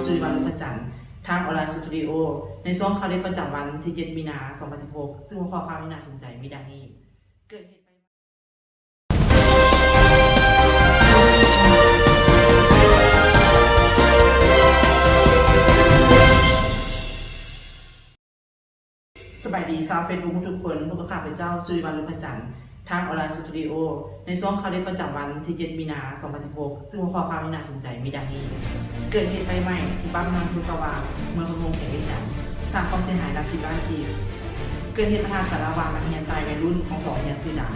ສຸລິວັນ ລຸງພະຈັນ ທາງອອນລາຍສະຕູດິໂອ ໃນຊ່ວງຂ່າວເດັດປະຈຳວັນທີເຈັດ ມີນາ ສອງພັນສິບຫົກ ຊຶ່ງຫົວຂໍ້ຂ່າວທີ່ໜ້າສົນໃຈມີດັ່ງນີ້: ເກີດເຫດໄຟ ສະບາຍດີຊາວເຟສບຸກທຸກຄົນ, ພົບກັບຂ້າພະເຈົ້າ ສຸລິວັນ ລຸງພະຈັນ ທາງອອນລາຍສະຕູດິໂອ ໃນຊ່ວງຂ່າວເດັດປະຈຳວັນທີເຈັດ ມີນາ ສອງພັນສິບຫົກ ຊຶ່ງຫົວຂໍ້ຂ່າວທີ່ໜ້າສົນໃຈມີດັ່ງນີ້: ເກີດເຫດໄຟໄໝ້ທີ່ປ້ຳນ້ຳພຸດສະຫວ່າງ ເມືອງພະໂຮງ ແຂວງວຽງຈັນ ສ້າງຄວາມເສຍຫາຍນັບສິບລ້ານກີບ. ເກີດເຫດປະທະກັນລະຫວ່າງນັກຮຽນຊາຍວັຍລຸ້ນຂອງສອງໂຮງຮຽນຊື່ດັງ.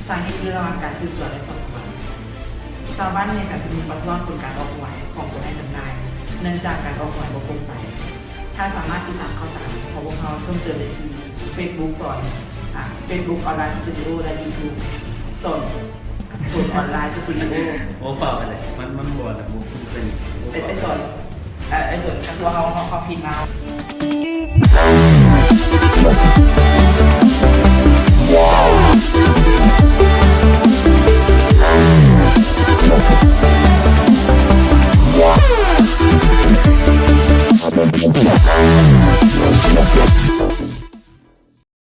ສາເຫດຢູ່ລະຫວ່າງການສືບສວນ ແລະ ສອບສວນ. ຊາວບ້ານແຫ່ກັນຊຸມນຸມປະທ້ວງຜົນການອອກຫວຍຂອງຕົນໃຫ້ຈຳໜ່າຍ ເນື່ອງຈາກການອອກຫວຍບໍ່ໂປ່ງໃສ. ທ່ານສາມາດຕິດຕາມຂ່າວສານຂອງພວກເຮົາເພີ່ມເຕີມໄດ້ທີ່ເຟສບຸກສອນ ອາ ເຟສບຸກອອນລາຍສະຕູດິໂອ ແລະ ຢູທູບສອນ ສອນອອນລາຍສະຕູດິໂອ. ໂອ້ ຟ້າວໄປເລີຍ ມັນ ມັນບໍ່ອັນນັ້ນ ບໍ່ເປັນ ໄອ້ ໄອ້ສອນ ເອີ ໄອ້ສອນ ກະຄືວ່າເຮົາ ເຮົາ ເຮົາຜິດມາ.